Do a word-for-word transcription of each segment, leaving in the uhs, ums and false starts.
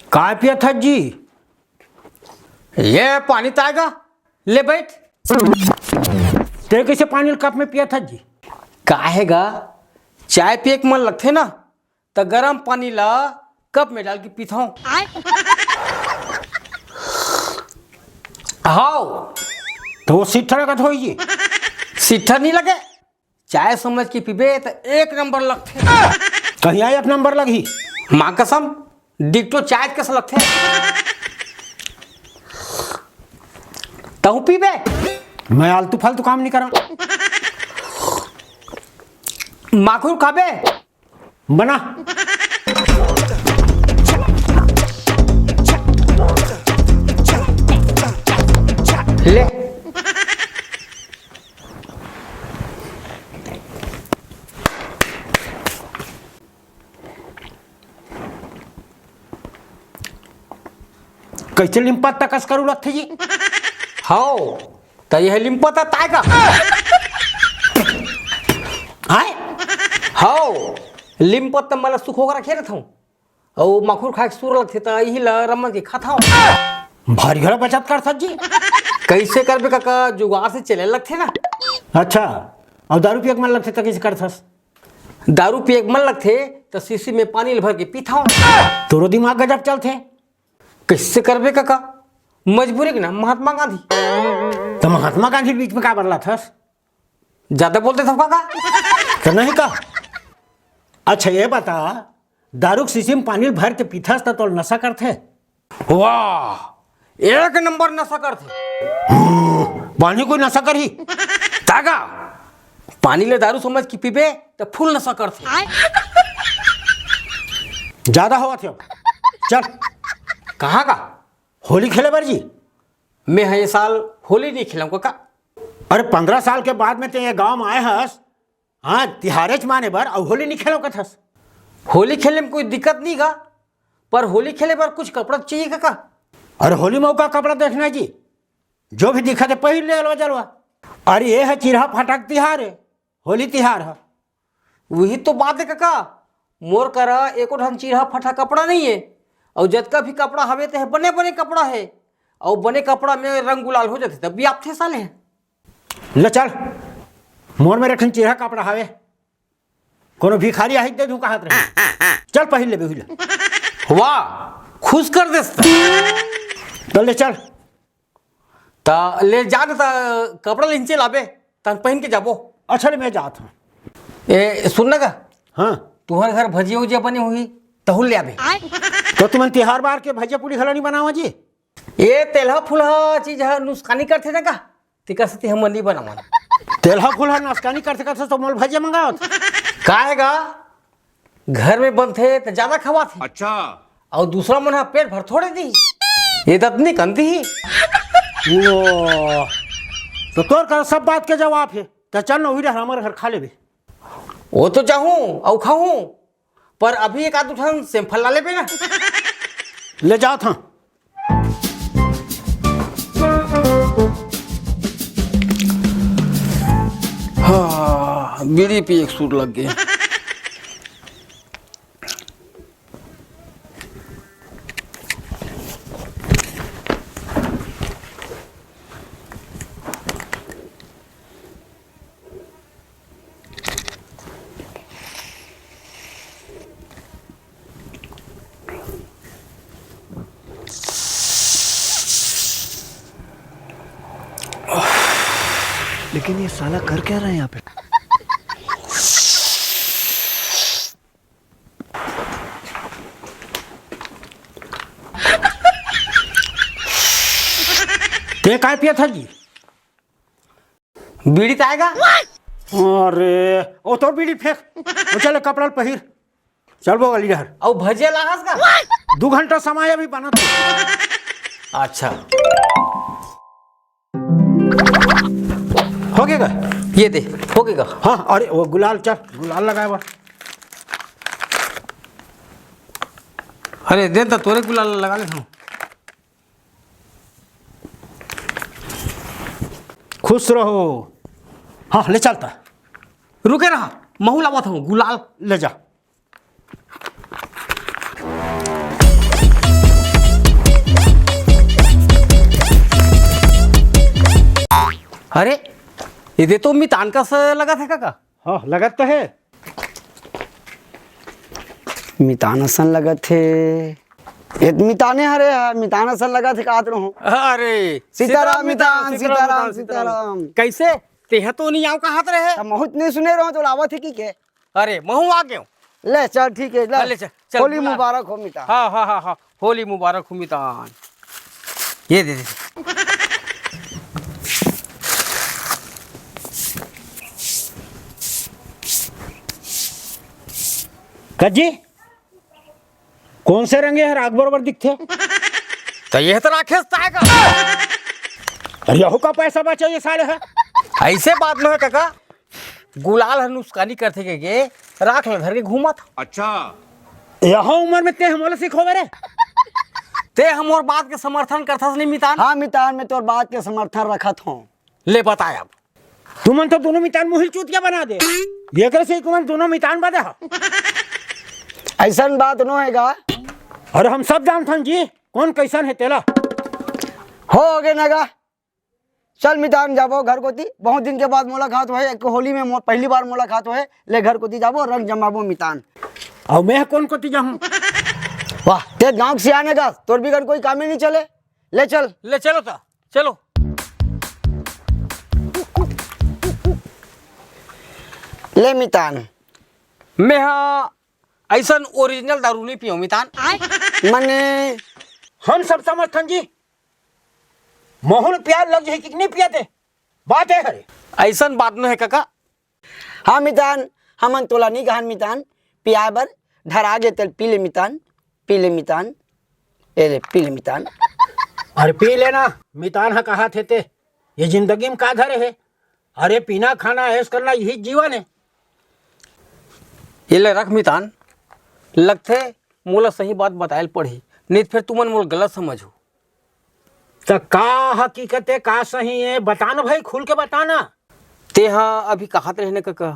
काय पियत हस जी? ये पानी ताय गा, ले बैठ। ते कइसे पानी ल कप में पियत हस जी? काहे गा, चाय पिए के मन लगथे ना, त गरम पानी ला कप में डाल के पीथंव। हाव। त वो सिट्ठा लगत होही जी? सिट्ठा नइ लगे, चाय समझ के पीबे त एक नंबर लगथे। कहिया एक नंबर लगही? माँ कसम, डिट्टो चाय कस लगथे। तहूँ पीबे? मैं आलतू फालतू काम नइ करंव। माखुर खाबे? बना। ले। कइसे लिमपत त कस करू लगथे जी? हव, त ये लिमपत ताय गा। आय? हव, लिमपत त मला सुखो के रखे रथंव। अउ माखुर खाए के सुर लगथे त इही ल रमन के खाथंव। भारी घला बचत करथस जी। कइसे करबे कका, जुगाड़ से चले लगथे ना। अच्छा, अउ दारू पिए के मन लगथे त कइसे करथस? दारू पिए के मन लगथे त शीशी में पानी ल भर के पीथंव। तोरो दिमाग गजब चलथे। कइसे करबे कका, मजबूरी के ना महात्मा गांधी। त महात्मा गांधी बीच में काबर लाथस? जादा बोल देथंव कका। त नहीं का? अच्छा ये बता, दारू के शीशी में पानी ल भर के पीथस त तोला नशा करथे? वाह, एक नंबर नशा करथे। पानी कोई नशा करही? ताय गा, पानी ल दारू समझ के पीबे त फुल नशा करथे। जादा होवत हे अब। चल। कहाँ गा? होली खेले बर जी। मैं ह ये साल होली नइ खेलंव कका। अरे, पंद्रह साल के बाद में तें ये गांव में आय हस, हाँ, तिहारेच माने बर, अउ होली नइ खेलंव कथस। होली खेले में कोई दिक्कत नइ गा, पर होली खेले बर कुछ कपड़ा चाहिए कका। अरे, होली में अउ का कपड़ा देखना हे जी, जो भी दिखत हे पहिर ले, अलवा जलवा। अरे, ये ह चिरहा फटक तिहार हे, होली तिहार ह। उही तो बात हे कका, मोर करा एको ठन चिरहा फटहा कपड़ा नइ हे, अउ जतका भी कपड़ा हवे ते ह बने बने कपड़ा हे, अउ बने कपड़ा में रंग गुलाल हो जाथे तब भी आथे साले। ले चल, मोर मेर एक ठन चिरहा कपड़ा हवे, कोनो भिखारी आही त दे दूं कहत रहे। चल पहिर लेबे उही ला। वाह, खुश कर देस त। त ले चल। त ले जा न, त कपड़ा लेन चल आबे, तहन पहिन के जाबो। अच्छा ले, मैं जात हंव। ए, सुन ना गा, हाँ। तुंहर घर भजिया उजिया बने होही, तहू ले आबे। त तुमन तिहार बार के भजिया पूड़ी घला नइ बनावा जी? ए तेलहा फुलहा चीज ह नुकसानी करथे ना का? तेकर सेती हमन नइ बनावन। तेलहा फुलहा नुकसानी करथे, करथे त मोला भजिया मंगावत। काहे गा? घर में बनथे त जादा खवाथे। अच्छा। अउ दूसरा मन ह पेट भर थोड़े दी। ये दतनी कन दी। ओ, त तोर कर सब बात के जवाब हे। त चल न, उही डहर हमर घर खा लेबे। ओ तो जाहूं अउ खाहूं, पर अभी एक आध ठन सैंपल ला लेबे ना। ले जात हंव। हाँ, बीड़ी पी एक सूट लग गए। लेकिन ये साला कर क्या रहा है यहाँ पे? ते काय पियत हस जी? बीड़ी त आय गा। अरे, ओ तोर बीड़ी फेंक। ओ चल, कपड़ा ल पहिर। चल बो गली डहर। अउ भजिया लाहस का? दू घंटा समय अभी बनत हे। अच्छा। हो गे गा? ये दे, हो गे गा? हाँ, अरे वो गुलाल, चल, गुलाल लगाए बर। अरे, दे त तोरे गुलाल लगा लेथंव। खुश रहो। हाँ, ले चल त। रुके रहा। महूं लावत हूं, गुलाल ले जा। अरे, ये दे तो मितान कस लगत हे कका। हाँ, लगत तो हे। मितान असन लगत हे। ये मिताने हरे यार, मितान असन लगत हे, कहत रहूं। अरे, सीताराम मितान, सीताराम, सीताराम। कइसे? तेहा तो नइ आंव कहत रहे। त महूं नइ सुने रहूं, तोला आवत हे कि के? अरे, महूं आ गेंव। ले चल, ठीक हे, ले। हाँ, ले चल, चल, होली बुला। मुबारक हो मितान। हाँ, हाँ, हाँ, हाँ, होली मुबारक हो मितान। ये दे, दे। कज्जी, कौन से रंग हे, राख बरोबर दिखथे? त ये तो राखेस ताय का। अरे, यहू का पैसा बचाइए साले है। अइसे बात नोहे कका, गुलाल ह नुकसानी करथे के, के राख ल धर के घूमत। अच्छा। यह उम्र में ते हमला सिखोबे रे? ते हमर बात के समर्थन करथस नहीं मितान? हाँ मितान, मैं तोर बात के समर्थन रखत हूँ। ले बताय अब। तुमन तो दोनों मितान मुहिल चूतिया बना दे। एकरे से तुमन दोनों मितान बदे हा। अइसन बात नोहे गा। अरे हम सब जानथन जी, कौन कइसन हे तेला। हो गे ना गा। चल मितान जाबो घर कोती, बहुत दिन के बाद मुलाकात होए, एक होली में मो-, पहली बार मुलाकात होए, ले घर कोती जाबो, रंग जमाबो मितान। अउ मैं कोन कोती जाहूं? वाह, ते गांव के सियान हे गा, तोर बिगर कोई कामे नइ चले। ले चल। ले चलो ता, चलो। ले मितान। मैं हा अइसन original दारू नइ पियों मितान। मने हम सब समझथन जी, महूं ल पियाय लग जाही कि नइ पियाते, बात ए हरे। अइसन बात नोहे कका। हाँ मितान, हमन तोला नइ कहन मितान, पियाय बर धरा गे तेल पी ले मितान, पी ले मितान, ए ले पी ले मितान। अरे पी लेना, मितान ह कहाथे ते, ये जिंदगी में का धरे हे? अरे पीना खाना ऐश करना यही जीवन हे। ये ले रख मितान, लगथे मोला सही बात बताय ल पड़ही, नइ त फेर तुमन मोला गलत समझहू। त का हकीकत हे, का सही हे, बता ना भाई, खुल के बता ना। तेहा अभी कहत रहे न कका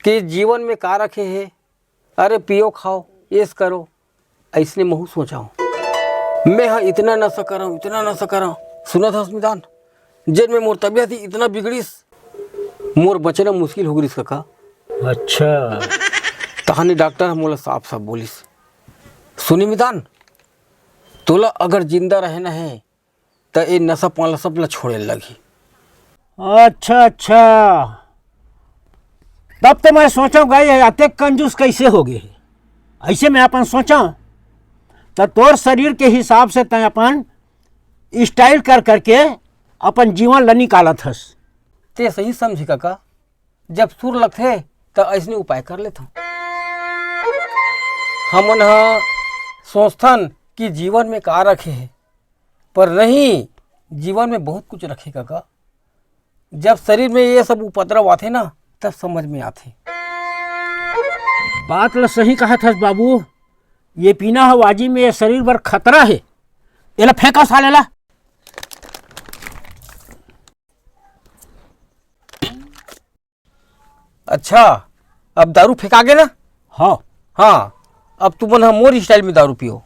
कि जीवन में का रखे हे, अरे पियो खाओ, ऐश करो, अइसने महूं सोचा हूं। मैं हा इतना नशा करंव, इतना नशा करंव, सुनत हस मितान, जेन में मोर तबियत ही इतना बिगड़िस, मोर बचना मुश्किल हो गिस कका। अच्छा। तहानी डॉक्टर ह मोला साफ साफ बोलिस, सुनी मितान, तोला अगर जिंदा रहना हे त ए नशा पान ल सब ल छोड़े ल लगही। अच्छा अच्छा, तब तो मैं सोचंव गा ये अतेक कंजूस कइसे हो गे हे। अइसे मैं अपन सोचंव त तोर शरीर के हिसाब से तैं अपन style कर करके अपन जीवन ल निकालत हस। ते सही समझे कका, जब सुर लगथे त अइसने उपाय कर लेथंव। हमन ह सोचथन कि जीवन में का रखे हे, पर नहीं, जीवन में बहुत कुछ रखे कका। जब शरीर में ये सब उपद्रव आथे ना, तब समझ में आथे। बात ल सही कहत हस बाबू, ये पीना ह वाजी में ये शरीर बर खतरा हे। एला फेंका साले ला। अच्छा, अब दारू फेंका गे ना? हाँ। हाँ, अब तुमन ह मोर style में दारू पियो।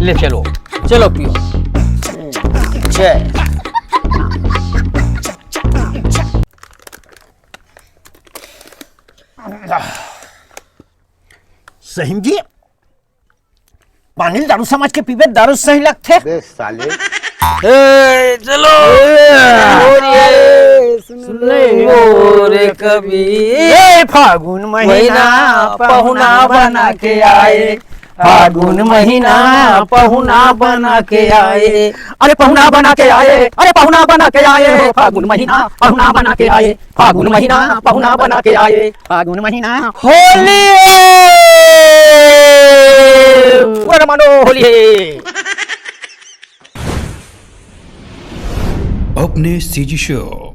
ले चलो, चलो पियो। जय। सहीम जी, पानी ल दारू समझ के पीबे, दारू सही लगथे। बे साले। ए, चलो। ए, सुन ले। मोरे कवि। ए, फागुन महीना पहुना बना के आए। फागुन महीना पहुना बना के आए। अरे पहुना बना के आए, अरे पहुना बना के आए। फागुन महीना पहुना बना के आए। फागुन महीना पहुना बना के आए। फागुन महीना होली हे। पूरा मानो होली हे। अपने सीजी शो